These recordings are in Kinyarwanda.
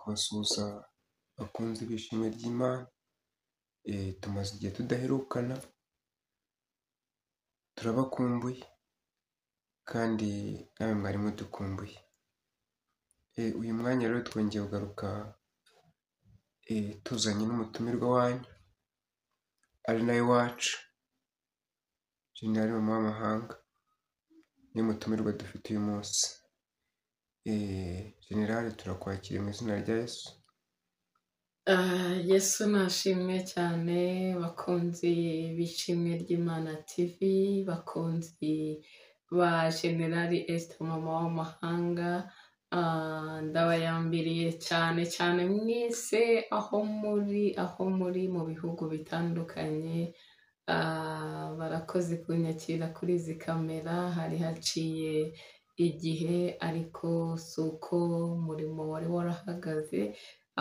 Kubasuhuza bakunzi b'ishimwe ry'Imana, tumaze igihe tudaherukana, turabakumbuye kandi namwe mwari mudukumbuye. Uyu mwanya rero twongeye kugaruka tuzanye n'umutumirwa wanyu ari nawe wacu Jenerali Mama w'Amahanga, niwe mutumirwa dufite uyu munsi. Jenerali, turakwakiriye mu izina rya Yesu. Yesu nashimwe cyane, bakunzi b'ishimwe ry'Imana TV, bakunzi ba Jenerali Esther Mama w'Amahanga, ndabayambiriye cyane cyane mwese aho muri mu bihugu bitandukanye. Barakoze kunyakira kuri izi kamera, hari haciye igihe ariko si uko umurimo wari warahagaze,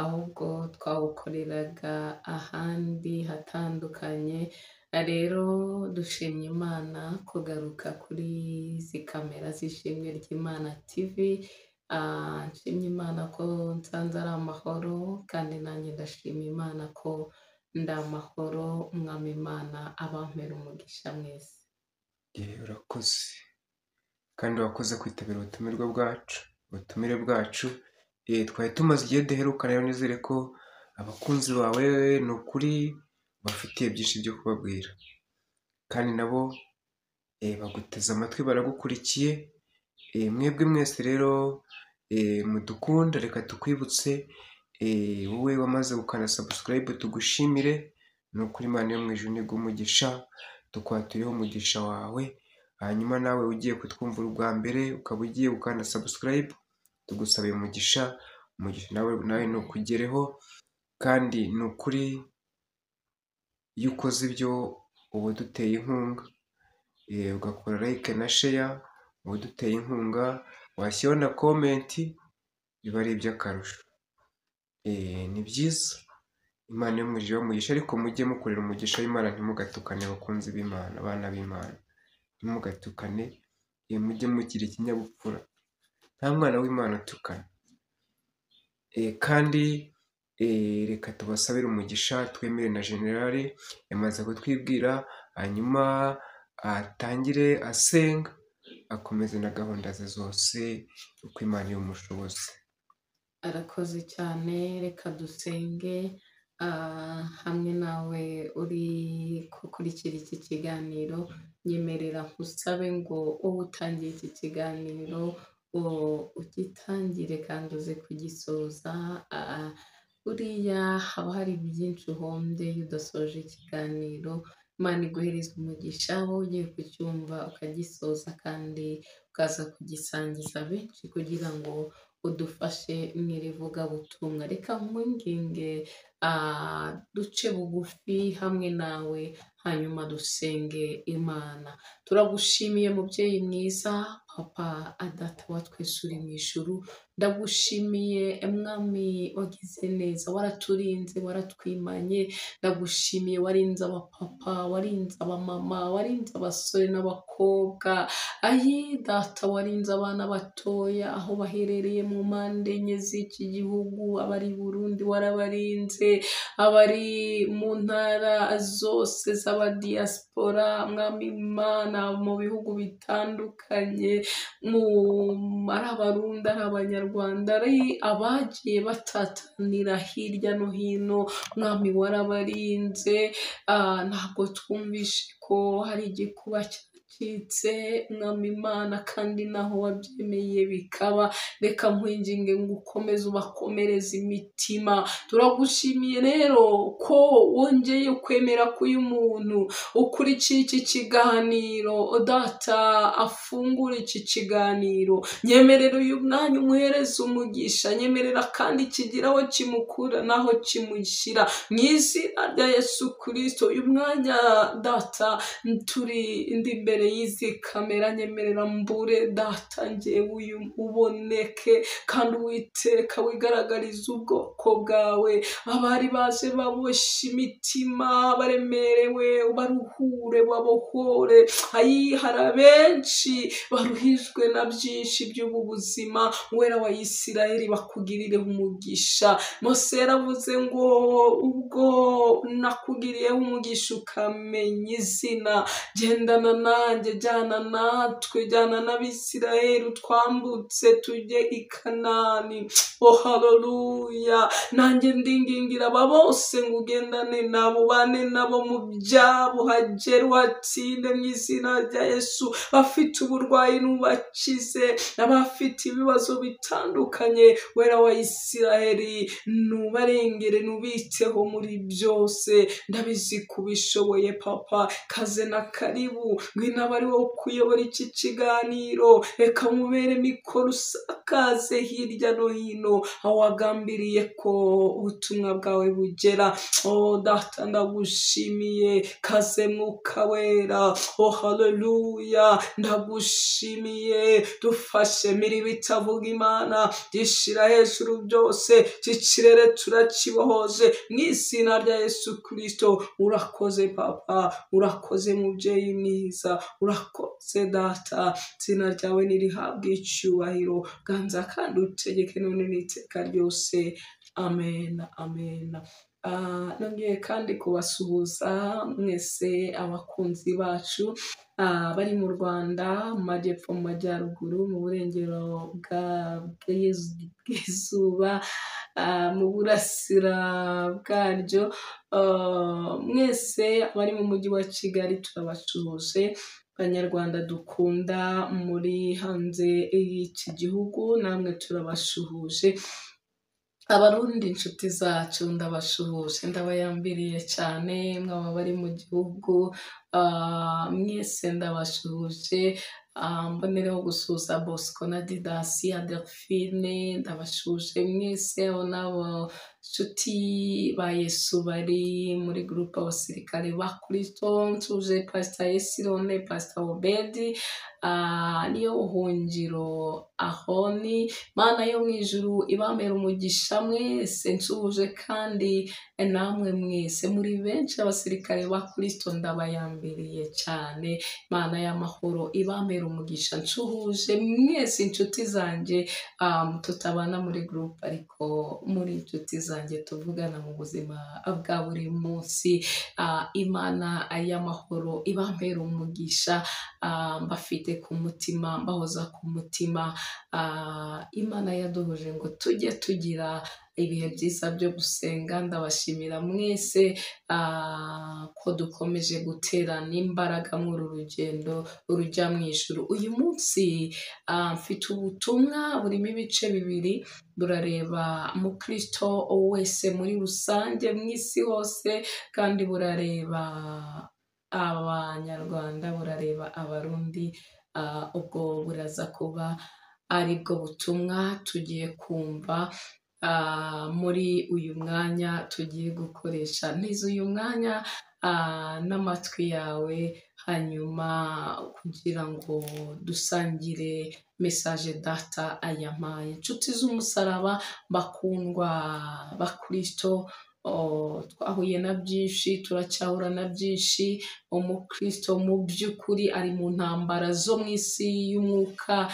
ahubwo twawukoreraga ahandi hatandukanye. Rero dushimye Imana kugaruka kuri izi kamera z'ishimwe ry'Imana TV. Nshimye Imana ko nsanze ari amahoro, kandi nanjye ndashima Imana ko ndi amahoro. Umwami Imana abampera umugisha mwese. Urakoze kandi wakoze kwitabira ubutumirwa bwacu, ubutumire bwacu. Twari tumaze igihe duherukana, rero nizere ko abakunzi bawe ni ukuri bafitiye byinshi byo kubabwira, kandi nabo baguteze amatwi, baragukurikiye. Mwebwe mwese rero mudukunda, reka tukwibutse, wowe wamaze gukanda subscribe tugushimire, ni ukuri Imana yo mu ijuru iguhe umugisha, tukwaturiyeho umugisha wawe. Hanyuma nawe ugiye kutwumva ubwa mbere ukaba ugiye gukanda subscribe, tugusabiye umugisha, umugisha nawe nukugereho, kandi ni ukuri iyo ukoze ibyo uba uduteye inkunga, ugakora like na share uba uduteye inkunga, washyiraho na comment biba ari iby'akarusho. Ni byiza, Imana yo mu ijuru ibahe umugisha, ariko mujye mukorera umugisha w'Imana, ntimugatukane bakunzi b'Imana, abana b'Imana, ntimugatukane, mujye mugira ikinyabupfura, nta mwana w'Imana utukana. Kandi reka tubasabire umugisha, twemere na Jenerali yamaze kutwibwira, hanyuma atangire asenga, akomeze na gahunda ze zose uko Imana imushoboze. Arakoze cyane, reka dusenge. Hamwe nawe uri gukurikira iki kiganiro, nyemerera nkusabe ngo wowe utangiye iki kiganiro ugitangire kandi uze kugisoza. Buriya haba hari byinshi uhombye iyo udasoje ikiganiro. Imana iguhereze umugisha, wowe ugiye kucyumva ukagisoza kandi ukaza kugisangiza benshi kugira ngo udufashe mu iri vugabutumwa. Reka nkwinginge duce bugufi hamwe nawe, hanyuma dusenge Imana. Turagushimiye mubyeyi mwiza, Papa Data wa twese uri mu ijuru, ndagushimiye Mwami wagize neza, waraturinze, waratwimanye. Ndagushimiye warinze abapapa, warinze abamama, warinze abasore n'abakobwa. Ayi Data, warinze abana batoya aho baherereye mu mpande enye z'iki gihugu, abari i Burundi warabarinze, abari mu ntara zose z'abadiyasipora, Mwami Imana, mu bihugu bitandukanye, ari Abarundi, ari Abanyarwanda, ari abagiye batatanira hirya no hino, Mwami warabarinze. Ntabwo twumvishe ko hari igikuba cyacitse, Mwami Imana, kandi naho wabyemeye bikaba. Reka nkwinginge ngo ukomeze ubakomereze imitima. Turagushimiye rero ko wongeye kwemera ko uyu muntu ukurikiye iki kiganiro, Data afungura iki kiganiro, nyemerera uyu mwanya umuhereze umugisha, nyemerera kandi kigira aho kimukura n'aho kimushyira, mu izina rya Yesu Kristo. Uyu mwanya Data turi ndi imbere imbere y'izi kamera, nyemerera mbure data, njyewe uyu uboneke kandi Uwiteka wigaragarize ubwoko bwawe. Abari baje baboshye imitima, baremerewe, ubaruhure, babohore. Ayi, hari benshi baruhijwe na byinshi by'ubu buzima, Uwera wa Isirayeli bakugirire umugisha. Mose yaravuze ngo ubwo nakugiriyeho umugisha ukamenya izina, gendana nanjye, jyana natwe, jyana n'Abisirayeli, utwambutse tujye i Kanani. Oh haleluya! Nanjye ndingingira aba bose ngo ugendane nabo, ubane nabo mu byabo, uhagere uhatsinde mu izina rya Yesu. Bafite uburwayi nubakize, n'abafite ibibazo bitandukanye, Wera wa Isirayeli nubarengere, nubiteho muri byose. Ndabizi kubishoboye papa, kaze na karibu, ngwino abe ari wowe kuyobora iki kiganiro, reka mubere mikoro usakaze hirya no hino aho wagambiriye ko ubutumwa bwawe bugera. Oh data, ndagushimiye, kaze Mwuka Wera. Oh haleluya, ndagushimiye. Dufashe mirimo itavuga Imana, gishira hejuru byose, iki kirere turakibohoje mu izina rya Yesu Kristo. Urakoze papa, urakoze mubyeyi mwiza, urakoze data, izina ryawe nirihabwe icyubahiro, ganza kandi utegeke none n'iteka ryose. Amen, amen. Nongeye kandi kubasuhuza mwese abakunzi bacu bari mu Rwanda, mu majyepfo, mu majyaruguru, mu burengero bw'izuba, mu burasira bwaryo, mwese abari mu mujyi wa Kigali turabasuhuje. Banyarwanda dukunda muri hanze y'iki gihugu, namwe turabasuhuje. Abarundi inshuti zacu ndabasuhuje, ndabayambiriye cyane, mwaba bari mu gihugu mwese ndabasuhuje. Mbonereho gusuhuza Bosco na Didasi, Adelphine, ndabasuhuje mwese. Abo nabo nshuti ba Yesu bari muri gurupe abasirikare ba Kristo, nsuje Pastor Yesirone, Pastor Obedi, niyo buhungiro ahoni. Mana yo mu ijuru ibamera umugisha mwese. Nsuhuje kandi namwe mwese muri benshi abasirikare ba Kristo, ndabayambiriye cyane. Mana y'amahoro ibamera umugisha. Nsuhuje mwese inshuti zanjye tutabana muri groupe, ariko muri inshuti zanjye tuvugana mu buzima bwa buri munsi. Imana y'amahoro ibamera umugisha, mbafite ku mutima, mbahoza ku mutima. Imana yaduhuje ngo tujye tugira ibihe byiza byo gusenga. Ndabashimira mwese ko dukomeje guterana imbaraga muri uru rugendo rujya mu ijuru. Uyu munsi mfite ubutumwa burimo ibice bibiri, burareba mukristo wese muri rusange mu isi hose, kandi burareba Abanyarwanda, burareba Abarundi. Ubwo buraza kuba aribwo butumwa tugiye kumva muri uyu mwanya tugiye gukoresha. Ntiza uyu mwanya n'amatwi yawe, hanyuma kugira ngo dusangire message data ayampaye. Inshuti z'umusaraba, bakundwa bakristo, twahuye na byinshi, turacyahura na byinshi. Umukristo mu by'ukuri ari mu ntambara zo mu isi y'umwuka.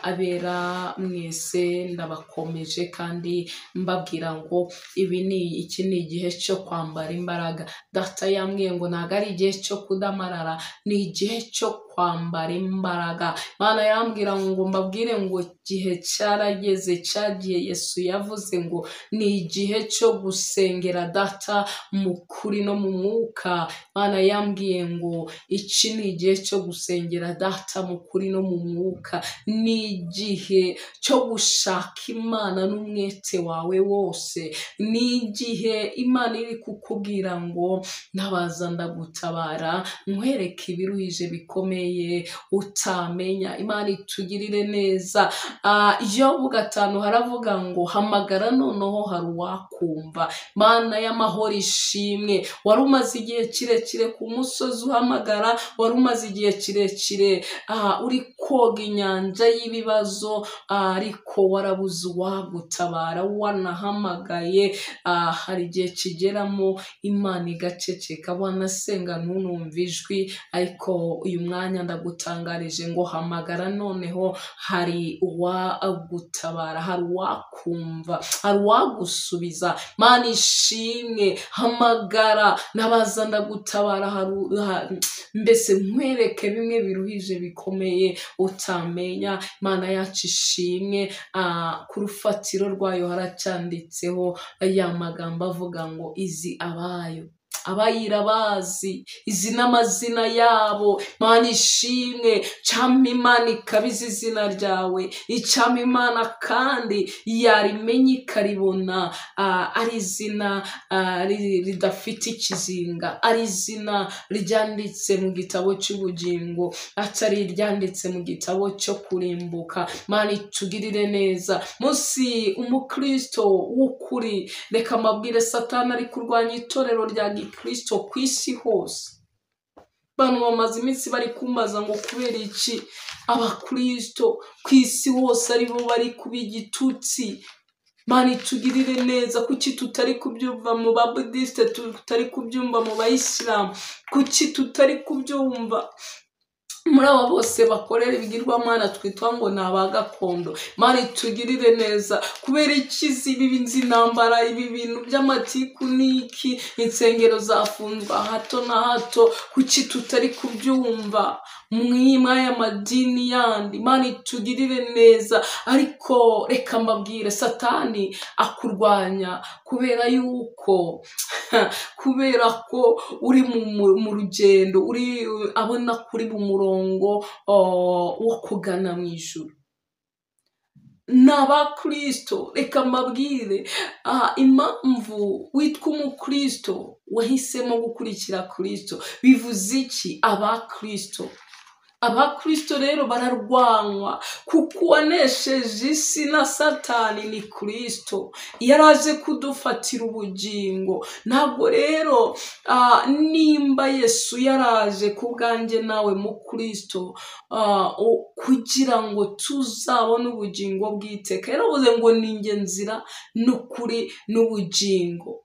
Abera mwese ndabakomeje kandi mbabwira ngo iki ni igihe cyo kwambara imbaraga. Data yambwiye ngo ntabwo ari igihe cyo kudamarara, ni igihe cyo kwambara imbaraga. Imana yambwira ngo mbabwire ngo igihe cyarageze, cyagiye Yesu yavuze ngo ni igihe cyo gusengera data mu kuri no mu mwuka. Imana yambwiye ngo iki ni igihe cyo gusengera data mu kuri no mu mwuka, ni igihe cyo gushaka Imana n'umwete wawe wose, ni igihe Imana iri kukubwira ngo ntabaza ndagutabara, nkwereke ibiruhije bikomeye utamenya. Imana itugirire neza. Yobu 5 haravuga ngo hamagara noneho hari uwakumva. Imana y'amahoro ishimwe. Wari umaze igihe kirekire ku musozi uhamagara, wari umaze igihe kirekire uri koga inyanja y'ibibazo, ariko warabuze uwagutabara, wanahamagaye. Hari igihe kigeramo Imana igaceceka, wanasenga ntunumve ijwi, ariko uyu mwanya ndagutangarije ngo hamagara noneho, hari uwagutabara, hari uwakumva, hari uwagusubiza. Mana ishimwe, hamagara, nabaza ndagutabara, mbese nkwereke bimwe biruhije bikomeye utamenya. Imana yacu ishimwe. Ku rufatiro rwayo haracyanditseho ya magambo avuga ngo izi abayo, abayira bazi, izi n'amazina yabo. Mana ishimwe, cyampa Imana ikabiza izina ryawe, icyampa Imana kandi yarimenya ikaribona, ari izina ridafite ikizinga, ari izina ryanditse mu gitabo cy'ubugingo, atari iryanditse mu gitabo cyo kurimbuka. Mana itugirire neza. Munsi umukristo w'ukuri, reka mbabwire, Satani ari kurwanya itorero rya Kristo ku isi hose. Bantu bamaze iminsi bari kumbaza ngo kubera iki abakristo ku isi hose aribo bari kuba igitutsi. Mana itugirire neza. Kuki tutari kubyumva mu babudisite, tutari kubyumva mu bayisilamu, kuki tutari kubyumva muri aba bose bakorera ibigirwamana twitwa ngo ni aba gakondo? Mana itugirire neza. Kubera iki ibi intambara, ibi bintu by'amatiku n'iki, insengero zafunzwa hato na hato, kuki tutari kubyumva mwima y'amadini yandi? Mana itugirire neza. Ariko reka mbabwire, Satani akurwanya kubera yuko kubera ko uri mu rugendo, uri abona kuri mu murongo wo kugana mu ijuru. N'abakristo, reka mbabwire, impamvu witwa umukristo wahisemo gukurikira Kristo bivuze iki? Abakristo, abakristo rero bararwanywa kuko uwanesheje isi na Satani ni Kristo, yaraje kudufatira ubugingo. Ntabwo rero nimba Yesu yaraje ku bwanjye nawe mu Kristo kugira ngo tuzabone ubugingo bw'iteka, yaravuze ngo ni njye nzira n'ukuri n'ubugingo.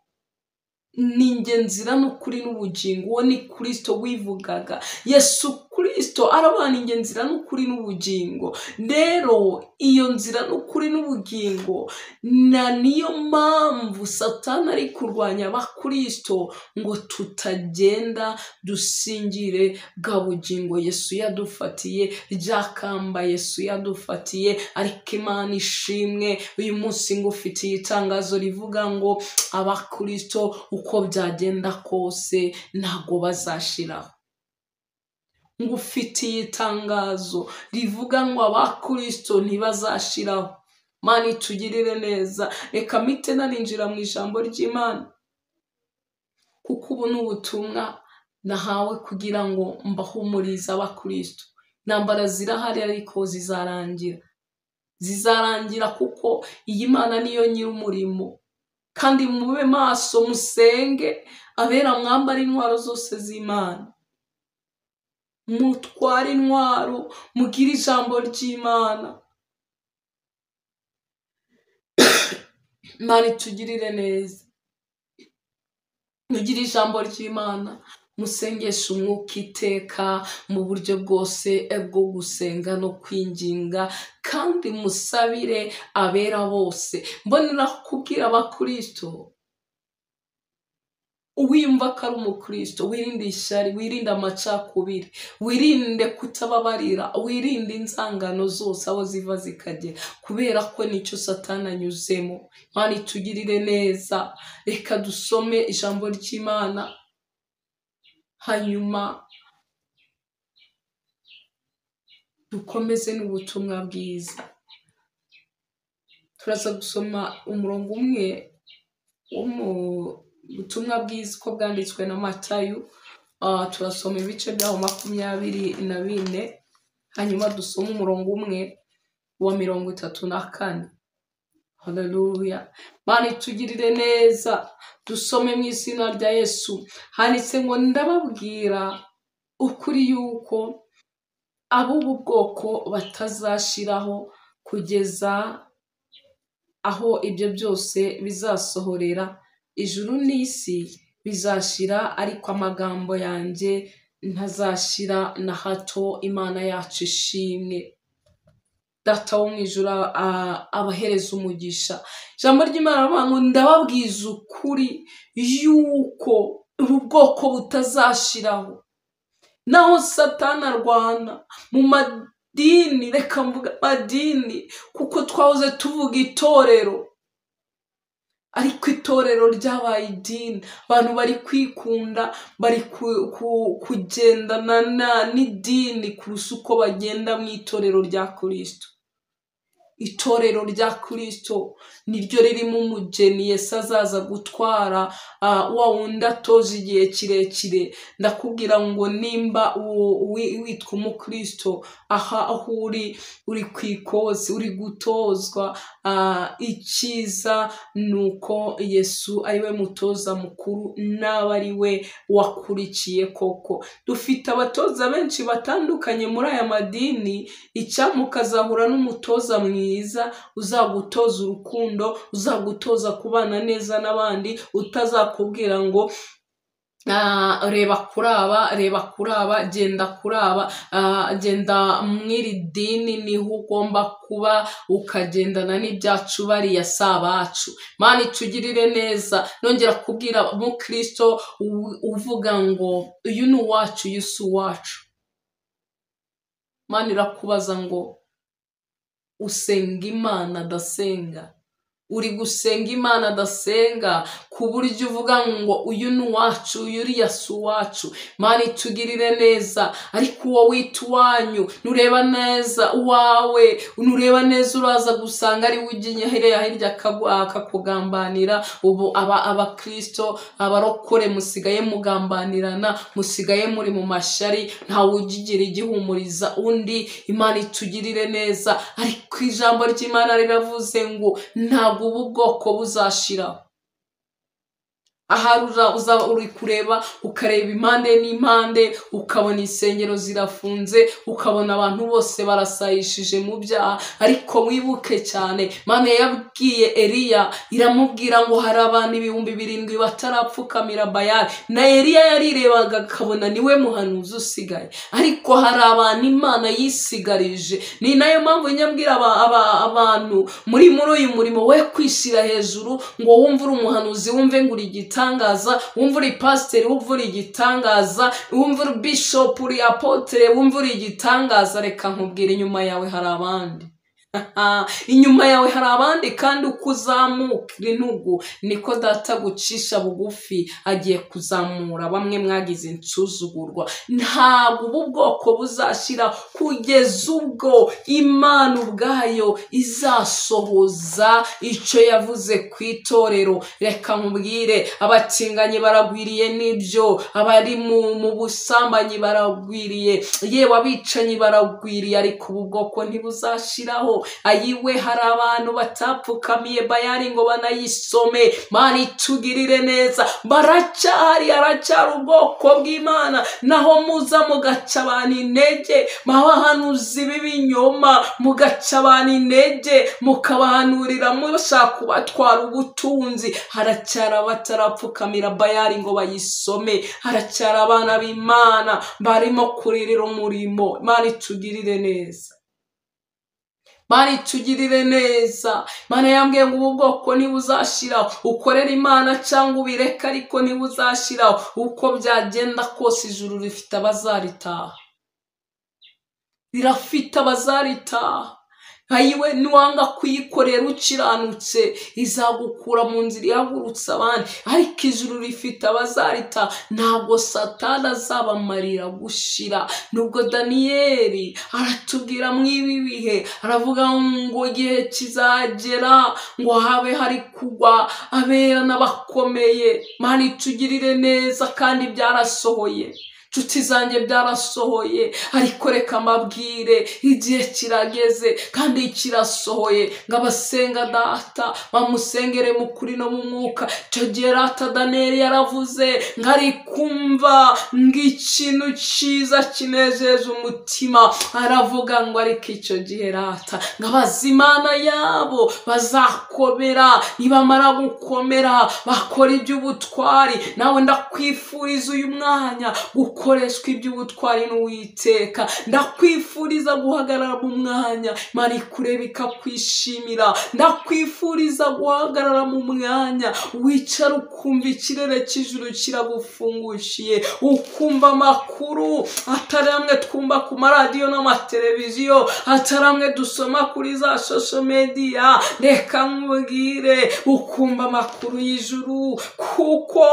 Ni njye nzira n'ukuri n'ubugingo. Uwo ni Kristo wivugaga. Yesu Kristo arabana inge nzira n'ukuri n'ubugingo. Rero iyo nzira n'ukuri n'ubugingo, na niyo mpamvu Satani ari kurwanya abakristo ngo tutagenda dusingire bwa bugingo Yesu yadufatiye, rya kamba Yesu yadufatiye. Ariko Imana ishimwe, uyu munsi ngufitiye itangazo rivuga ngo abakristo uko byagenda kose ntago bazashiraho. Ngufitiye itangazo rivuga ngo abakristo ntibazashiraho. Mana itugirire neza. Reka mpite narinjira mu ijambo ry'Imana, kuko ubu ni ubutumwa nahawe kugira ngo mbahumurize abakristo. Intambara zirahari ariko zizarangira, zizarangira kuko iyi Mana niyo nyir'umurimo. Kandi mube maso, musenge, abera mwambara intwaro zose z'Imana, mutware intwaro, mugire ijambo ry'Imana. Imana itugirire neza. Mugire ijambo ry'Imana, musengeshe umwuka iteka mu buryo bwose bwo gusenga no kwinginga, kandi musabire abera bose. Mbonera kubwira abakristo, uwiyumva ko ari umukristo, wirinde ishyari, wirinde amacakubiri, wirinde kutababarira, wirinde inzangano zose aho ziva zikagera, kubera ko nicyo Satani anyuzemo. Imana itugirire neza. Reka dusome ijambo ry'Imana, hanyuma dukomeze n'ubutumwa bwiza. Turaza gusoma umurongo umwe wo mu butumwa bwiza uko bwanditswe na Matayo. Turasoma ibice byaho 24, hanyuma dusome umurongo umwe wa 34. Haleluya. Mana itugirire neza. Dusome mu izina rya Yesu. Handitse ngo ndababwira ukuri yuko ab'ubu bwoko batazashiraho kugeza aho ibyo byose bizasohorera. Ijuru n'isi bizashira, ariko amagambo yanjye ntazashira na hato. Imana yacu ishimwe. Data wo mu ijuru abahereza umugisha. Ijambo ry'Imana riravuga ngo ndababwiza ukuri yuko ubu bwoko butazashiraho. Naho Satani arwana mu madini, reka mvuga amadini kuko twahoze tuvuga itorero, ariko itorero ryabaye idini. Abantu bari kwikunda, bari kugendana n'idini kurusha uko bagenda mu itorero rya Kristo. Itorero rya Kristo niryo ririmo umugeni Yesu azaza gutwara, wa wundi atoje igihe kirekire. Ndakubwira ngo nimba witwa umukristo, aha aho uri, uri ku ikosi, uri gutozwa, icyiza ni uko Yesu ari we mutoza mukuru, n'aba ari we wakurikiye koko. Dufite abatoza benshi batandukanye muri aya madini. Icyampa ukazahura n'umutoza mwiza uzagutoza urukundo, uzagutoza kubana neza n'abandi, utazakubwira ngo reba kuraba, reba kuraba, genda kuraba, genda mw'iri dini niho ugomba kuba, ukagendana n'ibyacu bariya si abacu. Mana itugirire neza. Nongera kubwira umukristo uvuga ngo uyu ni uwacu, uyu si uwacu. Mana irakubaza ngo usenga Imana adasenga? Uri gusenga Imana adasenga ku buryo uvuga ngo uyu ni uwacu, uyu uriya si uwacu. Mana itugirire neza. Ariko uwo wita uwanyu, nureba neza uwawe, nureba neza uraza gusanga ari we ujya hirya hirya akakugambanira. Ubu abakristo, abarokore musigaye mugambanirana, musigaye muri mu mashyari, ntawe ugigira igihumuriza undi. Imana itugirire neza. Ariko ijambo ry'Imana riravuze ngo ntabwo ubu bwoko buzashira. Ahari uzaba uri kureba, ukareba impande n'impande, ukabona insengero zirafunze, ukabona abantu bose barasayishije mu byaha. Ariko wibuke cyane, Mana yabwiye Eliya, iramubwira ngo hari abantu 7,000 batarapfukamira Bayali. Na Eliya yarirebaga akabona niwe muhanuzi usigaye, ariko hari abantu Imana yisigarije. Ni nayo mpamvu nyabwira abantu muri uyu murimo, we kwishyira hejuru ngo wumve uri umuhanuzi, wumve ngo uri igitangaza, wumva uri pasiteri, wumva uri igitangaza, wumva uri bishopu, uri apotere, wumva uri igitangaza. Reka nkubwire, inyuma yawe hari abandi. Inyuma yawe hari abandi, kandi uko uzamuka intugu niko data gucisha bugufi agiye kuzamura bamwe mwagize insuzugurwa. Ntabwo ubu bwoko buzashira kugeza ubwo Imana ubwayo izasohoza icyo yavuze ku itorero. Reka nkubwire, abatinganyi baragwiriye n'ibyo, abari mu busambanyi baragwiriye, yewe abicanyi baragwiriye, ariko ubu bwoko ntibuzashiraho. Ayiwe, hari abantu batapfukamiye Bayali ngo banayisome. Mana itugirire neza. Baracyahari, haracyari ubwoko bw'Imana. Naho muza mugaca abantu intege, abahanuzi b'ibinyoma, mugaca abantu intege, mukabahanurira mushaka kubatwara ubutunzi. Haracyari abatarapfukamira Bayali ngo bayisome. Haracyari abana b'Imana barimo kuririra umurimo. Mana itugirire neza. Mana itugirire neza. Mana yambwiye ngo ubu bwoko ntibuzashiraho. Ukorera Imana cyangwa ubireka, ariko ntibuzashiraho. Uko byagenda kose ijuru rifite abazaritaha, rirafite abazaritaha. Ayiwe, niwanga kuyikorera ukiranutse, izagukura mu nzira ihagurutsa abandi. Ariko ijuru rifite abazarita. Ntabwo Satani azabamarira gushira. Nubwo Daniyeli aratubwira mw'ibi bihe, aravuga ngo igihe kizagera ngo habe hari kugwa abera n'abakomeye. Mana itugirire neza, kandi byarasohoye. Inshuti zanjye byarasohoye, ariko reka mbabwire igihe kirageze kandi kirasohoye ngo abasenga data bamusengere mu kuri no mu mwuka. Icyo gihe rata Daniyeli yaravuze ngo ari kumva ngo ikintu cyiza kinejeje umutima, aravuga ngo ariko icyo gihe rata ngo abazimana yabo bazakomera, nibamara gukomera bakora iby'ubutwari. Nawe ndakwifuriza uyu mwanya gukoreshwa iby'ubutwari n'Uwiteka, ndakwifuriza guhagarara mu mwanya Imana ikureba ikakwishimira, ndakwifuriza guhagarara mu mwanya wicara ukumva ikirere cy'ijuru kiragufungushiye, ukumva amakuru atari amwe twumva ku maradiyo n'amateleviziyo, atari amwe dusoma kuri za social media. Reka nkubwire, ukumva amakuru y'ijuru, kuko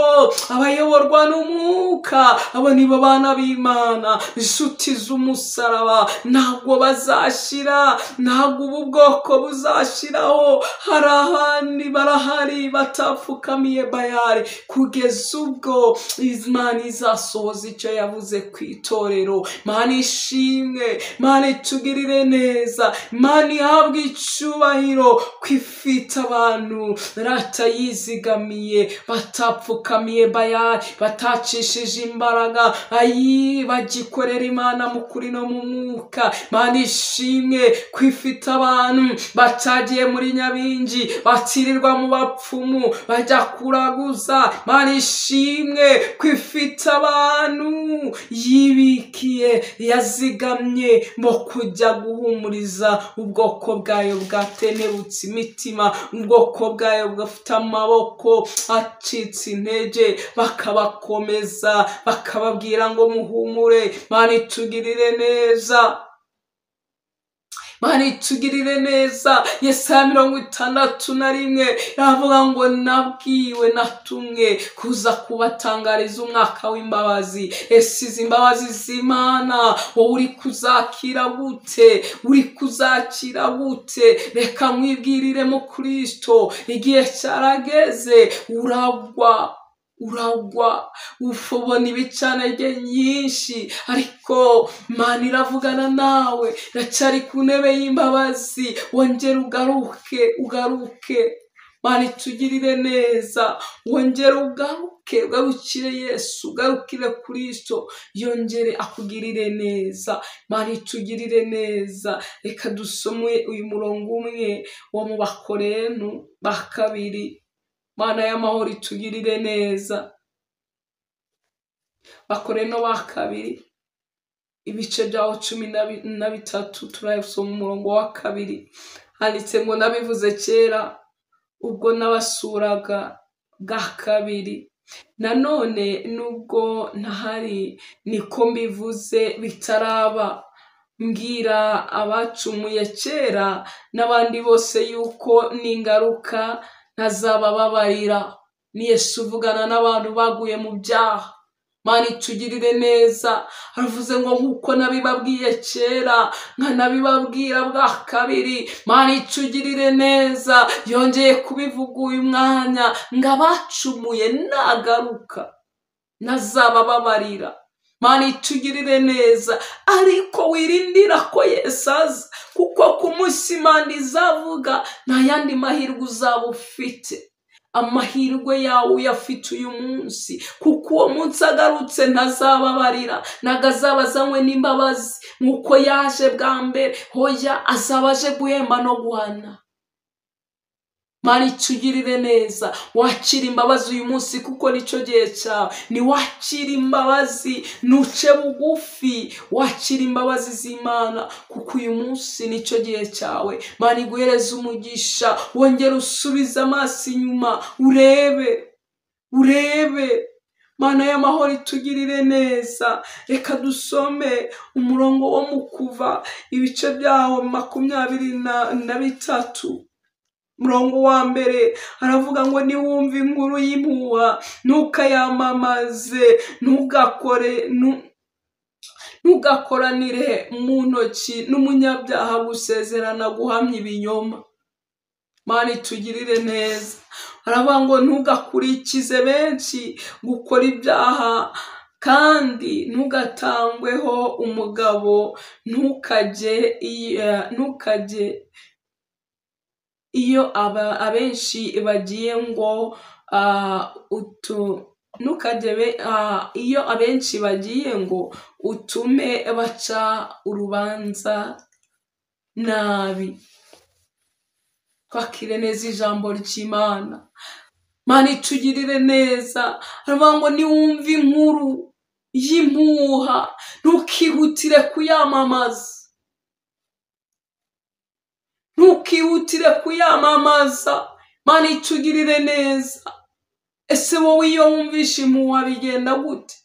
abayoborwa n'umwuka abo nibo bana b'Imana, inshuti z'umusaraba. Ntabwo bazashira, ntabwo ubu bwoko buzashiraho. Hari ahandi barahari batapfukamiye Bayali kugeza ubwo Imana izasohoza icyo yavuze ku itorero. Imana ishimwe, Imana itugirire neza, Imana ihabwe icyubahiro ko ifite abantu rata yizigamiye, batapfukamiye Bayali, batacishije imbaraga, ayi bagikorera Imana mu kuri no mu mwuka. Imana ishimwe ko ifite abantu batagiye muri nyabingi, batirirwa mu bapfumu bajya kuraguza. Imana ishimwe ko ifite abantu yibikiye, yazigamye mu kujya guhumuriza ubwoko bwayo bwatenebutse imitima, ubwoko bwayo bwafite amaboko acitse intege, bakabakomeza, bakababwira ngo muhumure, Imana itugirire neza, Imana itugirire neza. Yesaya 61 iravuga ngo nabwiwe natumwe kuza kubatangariza umwaka w'imbabazi. Ese izi imbabazi z'Imana wowe uri kuzakira gute? Uri kuzakira gute? Reka nkwibwirire mu Kristo, igihe cyarageze, uragwa uragwa ufobona ibicanege nyinshi, ariko Imana iravugana nawe, iracyari ku ntebe y'imbabazi. Wongere ugaruke, ugaruke, Imana itugirire neza. Wongere ugaruke, ugarukire Yesu, ugarukire Kristo, yongere akugirire neza. Imana itugirire neza. Reka dusome uyu murongo umwe wo mu Bakorino ba kabiri. Mana y'amahoro itugirire neza. Bakorino ba kabiri ibice byaho 13, turasoma umurongo wa 2. Handitse ngo nabivuze kera ubwo nabasuraga bwa kabiri, nanone nubwo ntahari niko mbivuze bitaraba, mbwira abacumuye kera n'abandi bose yuko ningaruka ntazabababarira. Ni Yesu uvugana n'abantu baguye mu byaha. Imana itugirire neza. Aravuze ngo nkuko nabibabwiye kera nkanabibabwira bwa kabiri. Imana itugirire neza. Yongeye kubivuga uyu mwanya ngo abacumuye nagaruka ntazabababarira. Imana itugirire neza. Ariko wirindira ko Yesu aza, kuko ku munsi Imana izavuga nta yandi mahirwe uzaba ufite. Amahirwe yawe uyafite uyu munsi, kuko uwo munsi agarutse ntazababarira, ntago azaba azanywe n'imbabazi nk'uko yaje bwa mbere. Hoya, azaba aje guhemba no guhana. Imana itugirire neza. Wakira imbabazi uyu munsi kuko nicyo gihe cyawe. Ni wakira imbabazi, nuce bugufi, wakira imbabazi z'Imana kuko uyu munsi nicyo gihe cyawe. Imana iguhereze umugisha, wongere usubize amaso inyuma, urebe, urebe. Mana y'amahoro itugirire neza. Reka dusome umurongo wo mu Kuva ibice byawo 23. Murongo wa 1 aravuga ngo niwumva inkuru y'impuha ntukayamamaze, ntugakoranire mu ntoki n'umunyabyaha gusezerana guhamya ibinyoma. Imana itugirire neza. Aravuga ngo ntugakurikize benshi gukora ibyaha Kandi ntugatangweho umugabo, ntukajye iyo abenshi bagiye ngo iyo abenshi bagiye ngo utume baca urubanza nabi. Twakire neza ijambo ry'Imana. Mana itugirire neza. Aravuga ngo niwumva inkuru y'impuha ntukihutire kuyamamaza, ntukihutire kuyamamaza. Mana itugirire neza. Ese wowe iyo wumvishe impuha bigenda gute?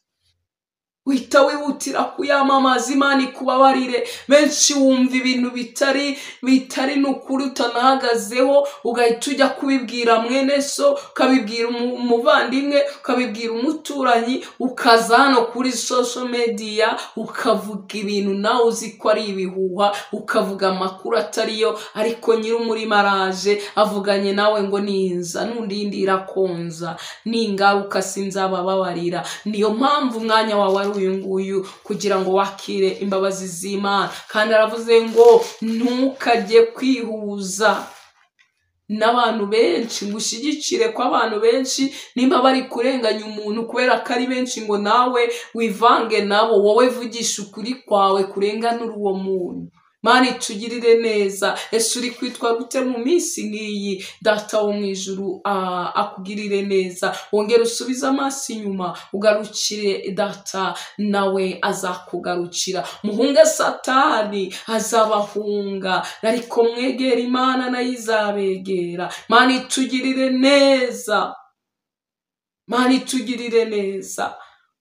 Uhita wihutira kuyamamaza. Imana ikubabarire. Benshi wumva ibintu bitari n'ukuri utanahagazeho, ugahita ujya kubibwira mwene so, ukabibwira umuvandimwe, ukabibwira umuturanyi, ukaza hano kuri social media ukavuga ibintu nawe uzi ko ari ibihuha, ukavuga amakuru atariyo. Ariko nyir'umurima araje avuganye nawe ngo ninza n'undi irakonza, ningaruka sinzabababarira. Niyo mpamvu umwanya wawe ari uyu nguyu kugira ngo wakire imbabazi z'Imana. Kandi aravuze ngo ntukajye kwihuza n'abantu benshi, ngo ushyigikire ko abantu benshi nimba bari kurenganya umuntu kubera ko ari benshi ngo nawe wivange nabo. Wowe vugisha ukuri kwawe kurenganura uwo muntu. Mana itugirire neza. Ese uri kwitwa gute mu minsi nk'iyi? Data wo mu ijuru akugirire neza. Wongere usubize amaso inyuma, ugarukire data, nawe azakugarukira. Muhunge Satani azabahunga, ariko mwegere Imana nayo izabegera. Mana itugirire neza. Mana itugirire neza.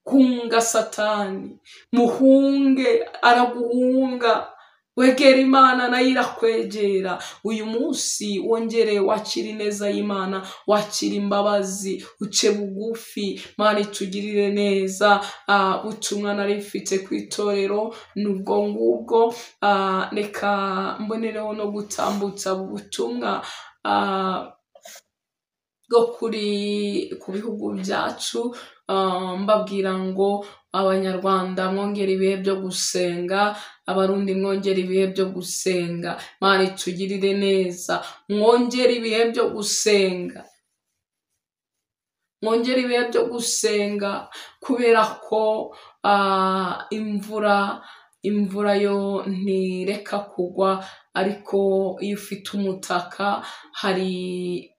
Hunga Satani, muhunge, araguhunga. Wegera Imana nayo irakwegera. Uyu munsi wongere wakira ineza y'Imana, wakira imbabazi, uce bugufi. Mana itugirire neza. Ubutumwa nari mfite ku itorero nubwo ngubwo. Reka mbonereho no gutambutsa ubutumwa bwo ku bihugu byacu, mbabwira ngo Abanyarwanda mwongere ibihe byo gusenga, Abarundi mwongere ibihe byo gusenga. Mana itugirire neza. Mwongere ibihe byo gusenga, mwongere ibihe byo gusenga, kubera ko imvura yo ntireka kugwa, ariko iyo ufite umutaka hari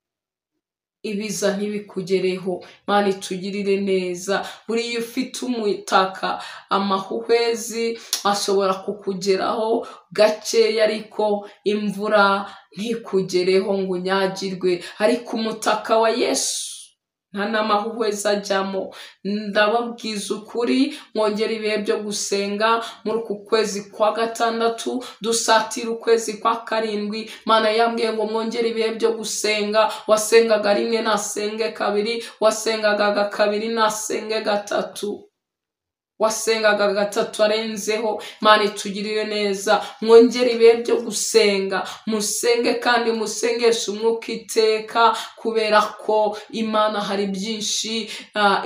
ibiza ntibikugereho. Mana itugirire neza. Buriya ufite umutaka amahuhwezi ashobora kukugeraho gakeya, ariko imvura ntikugereho ngo unyagirwe. Ariko umutaka wa Yesu nta n'amahuhwezi ajyamo. Ndababwiza ukuri, mwongere ibihe byo gusenga muri uku kwezi kwa gatandatu, dusatira ukwezi kwa karindwi. Mana yambwiye ngo mwongere ibihe byo gusenga. Wasengaga rimwe nasenge kabiri, wasengaga kabiri nasenge gatatu, wasengaga gatatu arenzeho. Mana itugirire neza. Mwongere ibihe byo gusenga, musenge kandi musengeshe umwuka iteka, kubera ko Imana hari byinshi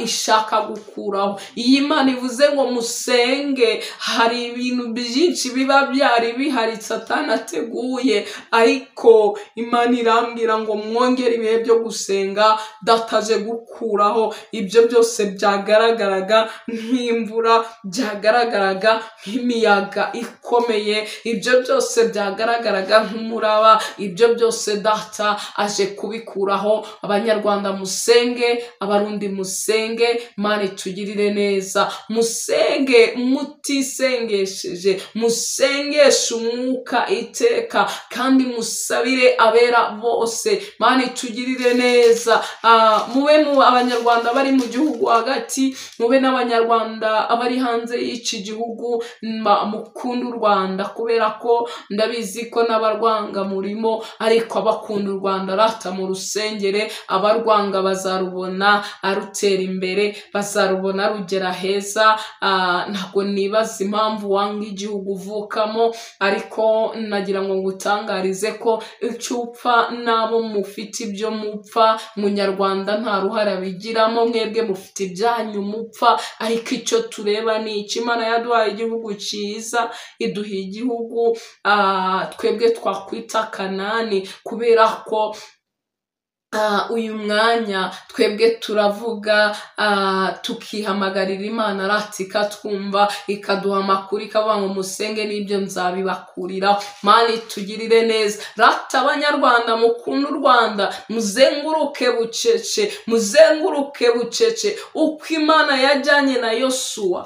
ishaka gukuraho. Iyi Imana ivuze ngo musenge, hari ibintu byinshi biba byari bihari Satani ateguye, ariko Imana irambwira ngo mwongere ibihe byo gusenga, dataje gukuraho ibyo byose byagaragaraga nk'imvura, byagaragaraga nk'imiyaga ikomeye, ibyo byose byagaragaraga nk'umuraba, ibyo byose data aje kubikuraho. Abanyarwanda musenge, Abarundi musenge. Mana itugirire neza. Musenge mutisengesheje, musengeshe umwuka iteka, kandi musabire abera bose. Mana itugirire neza. Mube mu Abanyarwanda bari mu gihugu hagati, mube n'Abanyarwanda Abari hanze y'iki gihugu mukunda u Rwanda, kubera ko ndabizi ko n'abarwanga murimo, ariko abakunda u Rwanda rata mu rusengere, abarwanga bazarubona arutera imbere, bazarubona rugera heza. Ntabwo nibaza impamvu wanga igihugu uvukamo, ariko nagira ngo ngutangarize ko icyo upfa n'abo mufite ibyo mupfa, munyarwanda nta ruhare abigiramo, mwebwe mufite ibyanyu mupfa, ariko icyo tureba ni iki? Imana yaduhaye igihugu cyiza, iduha igihugu twebwe twakwita Kanani, kubera ko uyu mwanya twebwe turavuga tukihamagarira Imana rati ikatwumva, ikaduha amakuru, ikavuga ngo musenge n'ibyo nzabibakuriraho. Mana itugirire neza. Rata abanyarwanda mukunda u Rwanda, muzenguruke bucece, muzenguruke bucece, uko Imana yajyanye na Yosuwa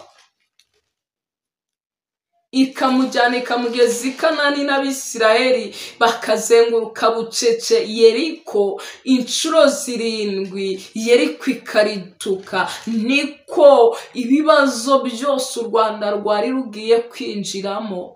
ikamujyana ikamugeza i Kanani n'Abisirayeli bakazenguruka bucece Yeriko inshuro 7, Yeriko ikarituka. Niko ibibazo byose u Rwanda rwari rugiye kwinjiramo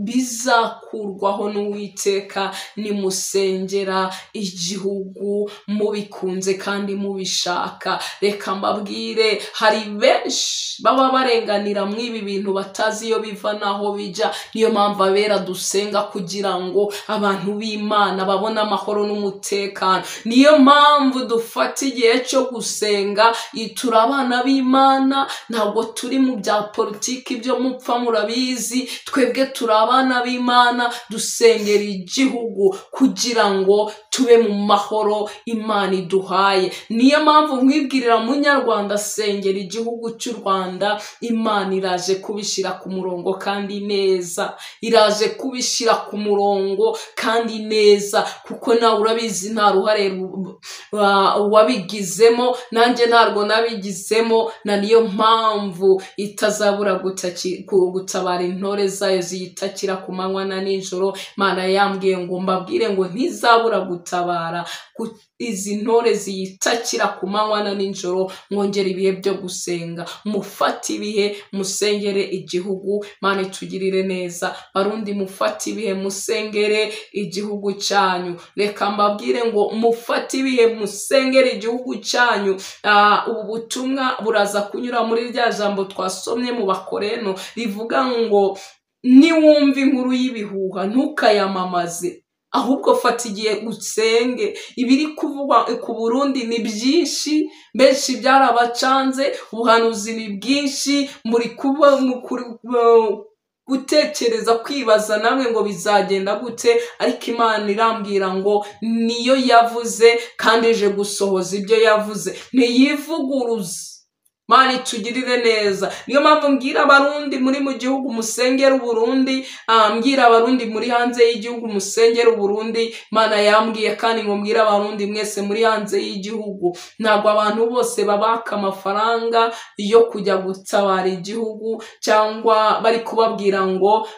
bizakurwaho n'Uwiteka nimusengera igihugu mubikunze kandi mubishaka. Reka mbabwire, hari benshi baba barenganira mu ibi bintu batazi iyo biva naho bijya. Niyo mpamvu abera dusenga kugira ngo abantu b'Imana babone amahoro n'umutekano. Niyo mpamvu dufata igihe cyo gusenga. Turi abana b'Imana, ntabwo turi mu bya politiki ibyo mupfa murabizi. Twebwe turi abana b'Imana, dusengera igihugu kugira ngo tube mu mahoro Imana iduhaye. Niyo mpamvu nkwibwirira munyarwanda, sengera igihugu cy'u Rwanda, Imana iraje kubishyira ku murongo kandi neza, iraje kubishyira ku murongo kandi neza, kuko nawe urabizi nta ruhare wabigizemo, nanjye ntarwo nabigizemo, na niyo mpamvu itazabura gutabara intore zayo ziyitakira ku manywa na nijoro. Imana yambwiye ngo mbabwire ngo ntizabura gutabara izi ntore ziyitakira ku manywa na nijoro. Mwongere ibihe byo gusenga, mufate ibihe musengere igihugu. Imana itugirire neza. Barundi mufate ibihe musengere igihugu cyanyu. Reka mbabwire ngo mufate ibihe musengere igihugu cyanyu. Ubu butumwa buraza kunyura muri rya jambo twasomye mu Bakoreno rivuga ngo niwumva inkuru y'ibihuha ntukayamamaze, ahubwo fata igihe usenge. Ibiri kuvugwa ku Burundi ni byinshi, benshi byarabacanze, ubuhanuzi ni bwinshi, muri kuba gutekereza kwibaza namwe ngo bizagenda gute, ariko Imana irambwira ngo niyo yavuze kandi ije gusohoza ibyo yavuze, ntiyivuguruze. Mana itugirire neza. Niyo mpamvu mbwira abarundi muri mu gihugu musengera Uburundi, mbwira abarundi muri hanze y'igihugu musengera Uburundi. Mana yambwiye kandi ngo mbwira abarundi mwese muri hanze y'igihugu, ntabwo abantu bose babaka amafaranga yo kujya gutabara igihugu, cyangwa bari kubabwira ngo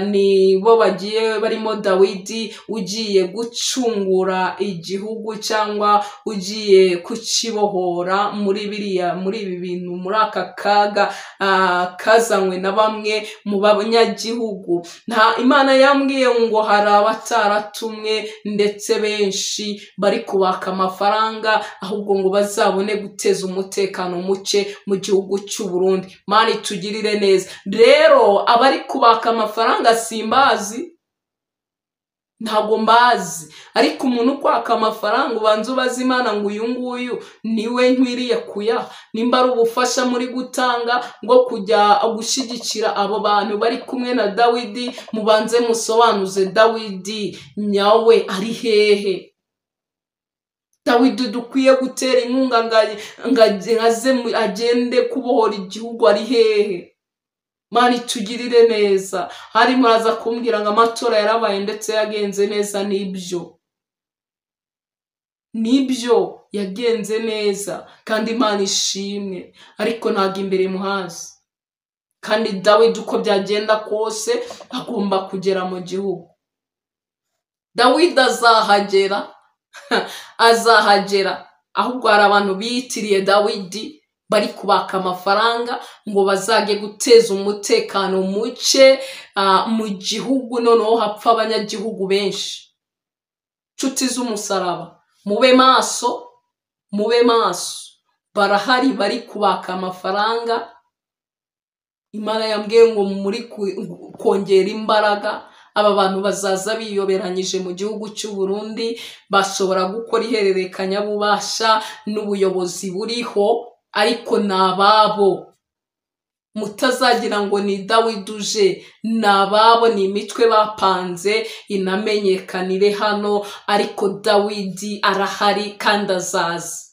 ni bo bagiye barimo Dawidi ugiye gucungura igihugu cyangwa ugiye kukibohora muri biriya, muri ibi bintu, muri aka kaga kazanywe na bamwe mu banyagihugu. Nta Imana yambwiye ngo hari abataratumwe ndetse benshi bari kubaka amafaranga, ahubwo ngo bazabone guteza umutekano muke mu gihugu cy'u Burundi. Mana itugirire neza. Rero abari kubaka amafaranga simbazi, ntabwo mbazi, ariko umuntu ukwaka amafaranga ubanza ubaza Imana ngo uyu nguyu niwe nkwiriye kuyaha. Nimba ari ubufasha muri gutanga ngo kujya gushyigikira abo bantu bari kumwe na Dawidi, mubanze musobanuze Dawidi nyawe ari hehe. Dawidi dukwiye gutera inkunga ngo aze agende kubohora igihugu ari hehe. Mana itugirire neza. Hari muraza kumbwira ngo amatora yarabaye ndetse yagenze neza. Nibyo, nibyo yagenze neza kandi Imana ishimwe, ariko ntabwo imbere muhazi. Kandi Dawidi uko byagenda kose agomba kugera mu gihugu. Dawidi azahagera, azahagera. Ahubwo hari abantu biyitiriye Dawidi Bari kubaka amafaranga ngo bazage guteza umutekano muke mu gihugu, noneho hapfa abanyagihugu benshi. Nshuti z'umusaraba, mube maso, mube maso, barahari bari kubaka amafaranga. Imana yambwiye ngo muri kongera imbaraga, aba bantu bazaza biyoberanyije mu gihugu cy'u Burundi, bashobora gukora ihererekanyabubasha n'ubuyobozi buriho, ariko ni ababo. Mutazagira ngo ni Dawidi uje, ni ababo, ni imitwe bapanze inamenyekanire hano, ariko Dawidi arahari kandi azaza.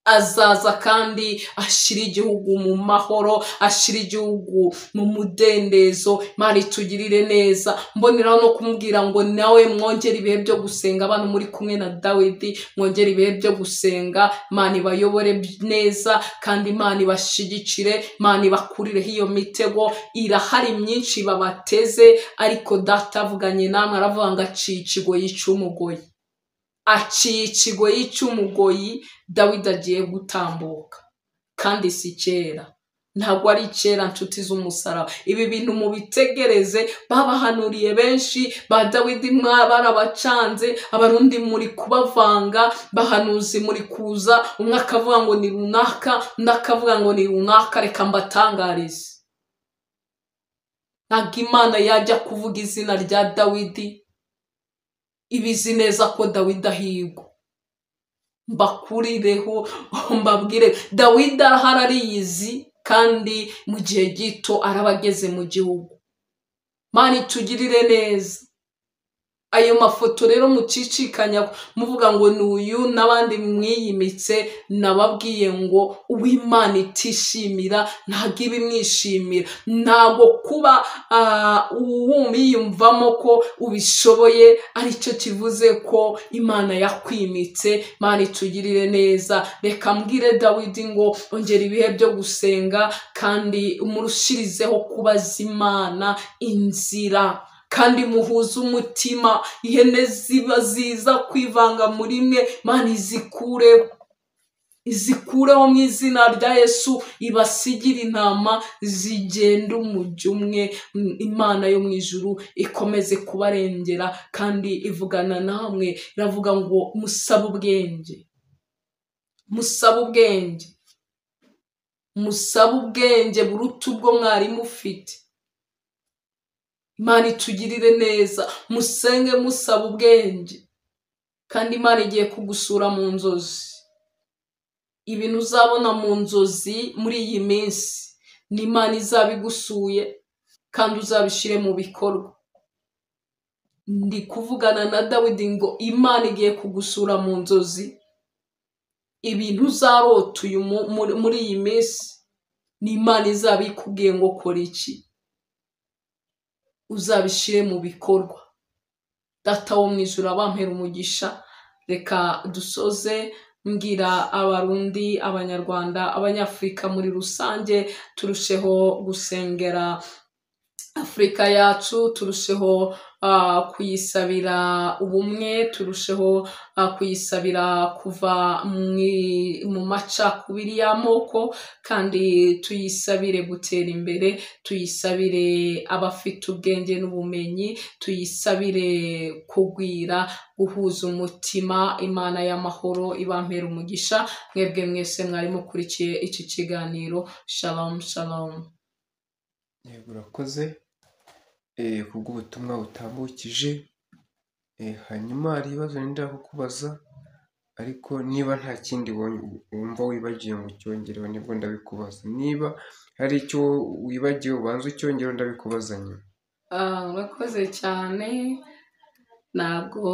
Azaza kandi ashyira igihugu mu mahoro, ashyira igihugu mu mudendezo. Imana itugirire neza. Mboneraho no kumubwira ngo nawe mwongere ibihe byo gusenga, abantu muri kumwe na Dawidi mwongere ibihe byo gusenga. Imana ibayobore neza kandi Imana ibashyigikire, Imana ibakurireho iyo mitego irahari myinshi babateze, ariko data avuganye namwe aravuga ngo aciye ikigoyi cy'umugoyi, aciye ikigoyi cy'umugoyi. Dawidi agiye gutambuka kandi si kera, ntabwo ari kera nshuti z'umusaraba. Ibi bintu mubitegereze, babahanuriye benshi ba Dawidi barabacanze, abarundi muri kubavanga, bahanuzi muri kuza, umwe akavuga ngo ni runaka, undi akavuga ngo ni runaka. Reka mbatangarize, ntabwo Imana yajya kuvuga izina rya Dawidi ibizi neza ko Dawidi ahigwa. Mbakurireho mbabwire, Dawidi arahari ariyizi, kandi mu gihe gito arabageze mu gihugu. Imana itugirire neza. Ayo mafoto rero mucicikanya muvuga ngo ni uyu n'abandi mwiyimitse, nababwiye ngo uw'Imana itishimira ntabwo iba imwishimira. Ntabwo kuba wiyumvamo ko ubishoboye aricyo kivuze ko Imana yakwimitse. Imana itugirire neza. Reka mbwire Dawidi ngo ongera ibihe byo gusenga kandi umurushirizeho kubaza Imana inzira, kandi muhuze umutima. Ihene ziba ziza kwivanga muri mwe, Imana izikureho, izikureho mu izina rya Yesu, ibasigire intama zigenda umujyo umwe. Imana yo mu ijuru ikomeze kubarengera kandi ivugana namwe, iravuga ngo musabe ubwenge, musabe ubwenge, musabe ubwenge buruta ubwo mwari mufite. Imana itugirire neza, musenge musaba ubwenge, kandi Imana igiye kugusura mu nzozi. Ibintu uzabona mu nzozi muri iyi minsi ni Imana izabigusuye kandi uzabishyire mu bikorwa. Ndi kuvugana na Dawidi ngo Imana igiye kugusura mu nzozi. Ibintu uzarota uyu muri iyi minsi ni Imana izabikubwiye ngo kora iki, uzabishyire mu bikorwa. Data wo mu ijuru abampera umugisha. Reka dusoze mbwira Abarundi, Abanyarwanda, Abanyafurika muri rusange, turusheho gusengera Afurika yacu, turusheho kuyisabira ubumwe, turusheho kuyisabira kuva mu macakubiri y'amoko, kandi tuyisabire gutera imbere, tuyisabire abafite ubwenge n'ubumenyi, tuyisabire kugwira, guhuza umutima. Imana y'amahoro ibampera umugisha. Mwebwe mwese mwari mukurikiye iki kiganiro. Shalom shalom. Yego, urakoze kubw'ubutumwa utambukije. Hanyuma hari ibibazo nenda kukubaza, ariko niba nta kindi wumva wibagiwe ngo ucyongereho nibwo ndabikubaza. Niba hari icyo wibagiwe ubanza ucyongereho ndabikubaza nyuma. Urakoze cyane. Ntabwo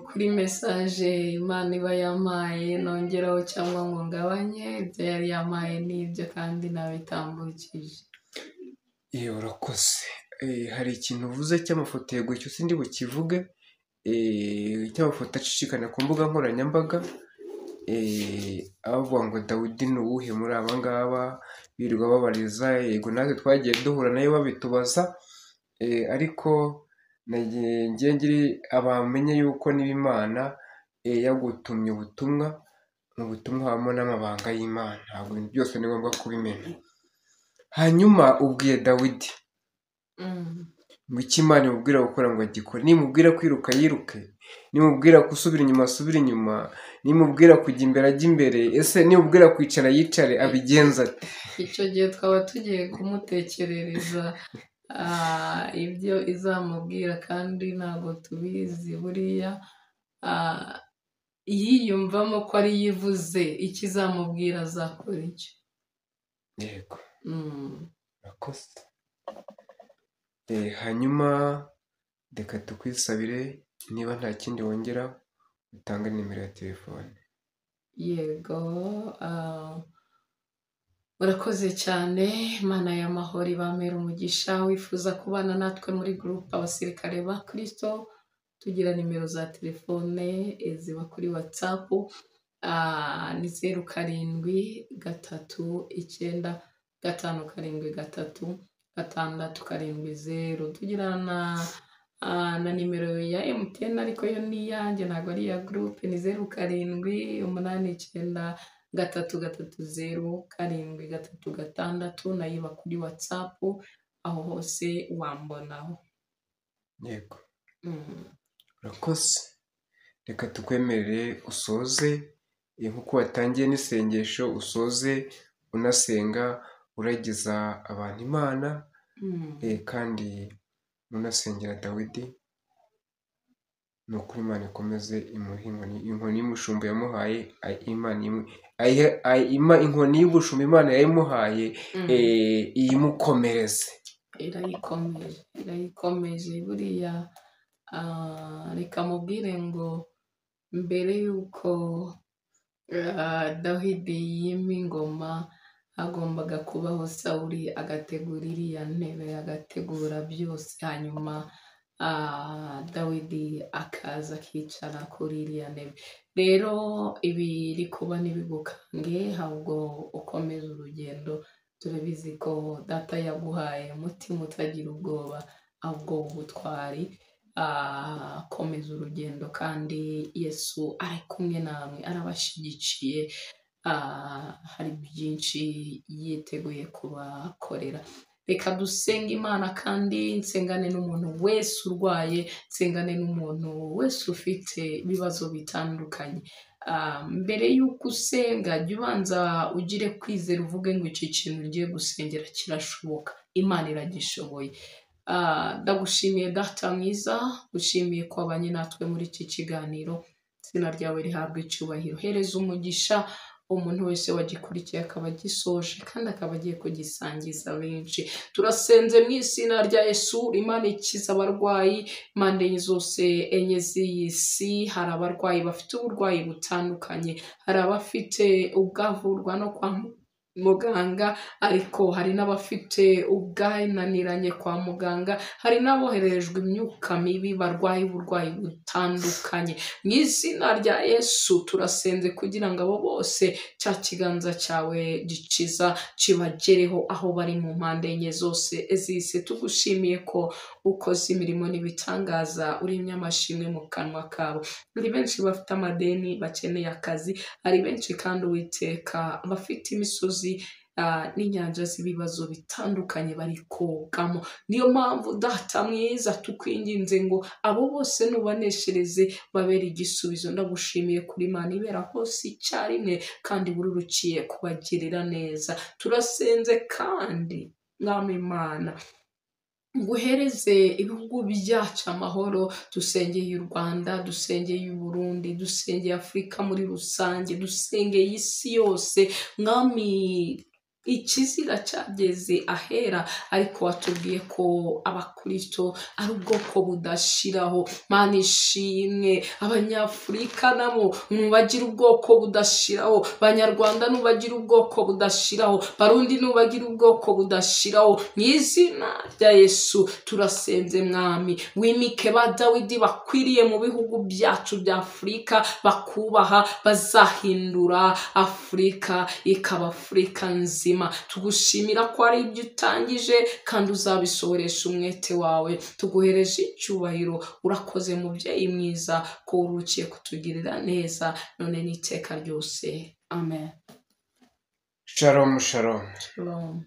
kuri mesaje Imana iba yampaye nongeraho cyangwa ngo ngabanye, ibyo yari yampaye nibyo kandi nabitambukije. Urakoze. Hari ikintu uvuze cy'amafoto, yego icyo sindi bukivuge, cy'amafoto acicikana ku mbuga nkoranyambaga, abavuga ngo Dawidi ni uwuhe muri aba ngaba, birirwa babariza. Yego natwe twagiye duhura nayo babitubaza, ariko ngiye ngiri abamenye yuko niba Imana yagutumye ubutumwa Mu butumwa habamo n'amabanga y'Imana, ntabwo ibintu byose ni ngombwa kubimena. Hanyuma ubwiye Dawidi ngo icyo Imana imubwira gukora ngo agikore, nimubwira kwiruka yiruke, nimubwira gusubira inyuma asubire inyuma, nimubwira kujya imbere ajye imbere, ese nimubwira kwicara yicare, abigenza ate? Icyo gihe twaba tugiye kumutekerereza ibyo izamubwira, kandi ntabwo tubizi. Buriya yiyumvamo ko ari yivuze, icyo izamubwira azakora icyo. Yego, urakoze. Hanyuma reka tukwisabire, niba nta kindi wongera utange nimero ya telefone. Yego, urakoze cyane. Imana y'amahoro ibamera umugisha. Wifuza kubana natwe muri gurupe abasirikare ba Kristo, tugira nimero za telefone ziba kuri WhatsApp, ni 0 7 3 9 5 7 3 6 7 0. Tugira na nimero ya MTN, ariko yo ni iyanjye ntabwo ari iya gurupe, ni 0 7 8 9 3 3 0 7 3 6, nayo iba kuri WhatsApp, aho hose wambonaho. Yego, urakoze. Reka tukwemerere usoze nk'uko watangiye n'isengesho, usoze unasenga uragiza abantu Imana, kandi unasengera Dawidi. Ni ukuri Imana ikomeze imuhe inkoni y'umushumba yamuhaye, inkoni y'ubushumba Imana yayimuhaye, iyimukomereze. Irayikomeje, irayikomeje. Buriya reka mubwire ngo mbere y'uko Dawidi yima ingoma, hagombaga kubaho Sawuli agategura iriya ntebe, agategura byose, hanyuma Dawidi akaza akicara kuri iriya ntebe. Rero ibiri kuba ntibigukange, ahubwo ukomeze urugendo. Turabizi ko data yaguhaye umutima utagira ubwoba, ahubwo ubutwari. Komeza urugendo, kandi Yesu ari kumwe namwe, arabashyigikiye, hari byinshi yiteguye kubakorera. Reka dusenge Imana, kandi nsengane n'umuntu wese urwaye, nsengane n'umuntu wese ufite ibibazo bitandukanye. Mbere y'uko usenga, jya ubanza ugire kwizera, uvuge ngo iki kintu ugiye gusengera kirashoboka, Imana iragishoboye. Ndagushimiye Data mwiza, gushimiye ko wabanye natwe muri iki kiganiro, izina ryawe rihabwa icyubahiro. Hereza umugisha umuntu wese wagikurikiye akaba agisoje, kandi akaba agiye kugisangiza benshi. Turasenze mu izina rya Yesu, Imana ikiza abarwayi impande zose enye z'iyi si. Hari abarwayi bafite uburwayi butandukanye, hari abafite ubwavurwa no kwa muganga, ariko hari n'abafite ubwananiranye kwa muganga, hari n'abohererejwe imyuka mibi barwaye uburwayi butandukanye. Mu izina rya Yesu turasenze kugira ngo abo bose cya kiganza cyawe gikiza kibagereho aho bari mu mpande enye zose z'isi. Tugushimiye ko ukoze imirimo n'ibitangaza, uremye amashimwe mu kanwa kabo. Hari benshi bafite amadeni bakeneye akazi, hari benshi kandi Uwiteka bafite imisozi n'inyanja z'ibibazo bitandukanye bari kogamo. Niyo mpamvu Data mwiza tukwinginze ngo abo bose nubaneshereze babere igisubizo. Ndagushimiye kuri Imana ibera hose icyarimwe, kandi bururukiye kubagirira neza. Turasenze kandi Mwami Imana nguhereze ibihugu byacu amahoro. Dusengeye u Rwanda, dusengeye u Burundi, dusengeye Afurika muri rusange, dusengeye isi yose. Mwami, ikizira cyageze ahera, ariko watubwiye ko abakristo ari ubwoko budashiraho. Mana ishimwe, abanyafurika nabo nubagira ubwoko budashiraho, abanyarwanda nubagira ubwoko budashiraho, barundi nubagira ubwoko budashiraho. Mu izina rya Yesu turasenze Mwami, wimike ba Dawidi bakwiriye mu bihugu byacu bya Afurika, bakubaha, bazahindura Afurika ikaba Afurika nzima. muzima. Tugushimira ko ari ibyo utangije kandi uzabisohoresha umwete wawe. Tuguhereje icyubahiro, urakoze mubyeyi mwiza ko urukiye kutugirira neza none n'iteka ryose. Amen. Shalom, shalom. Shalom.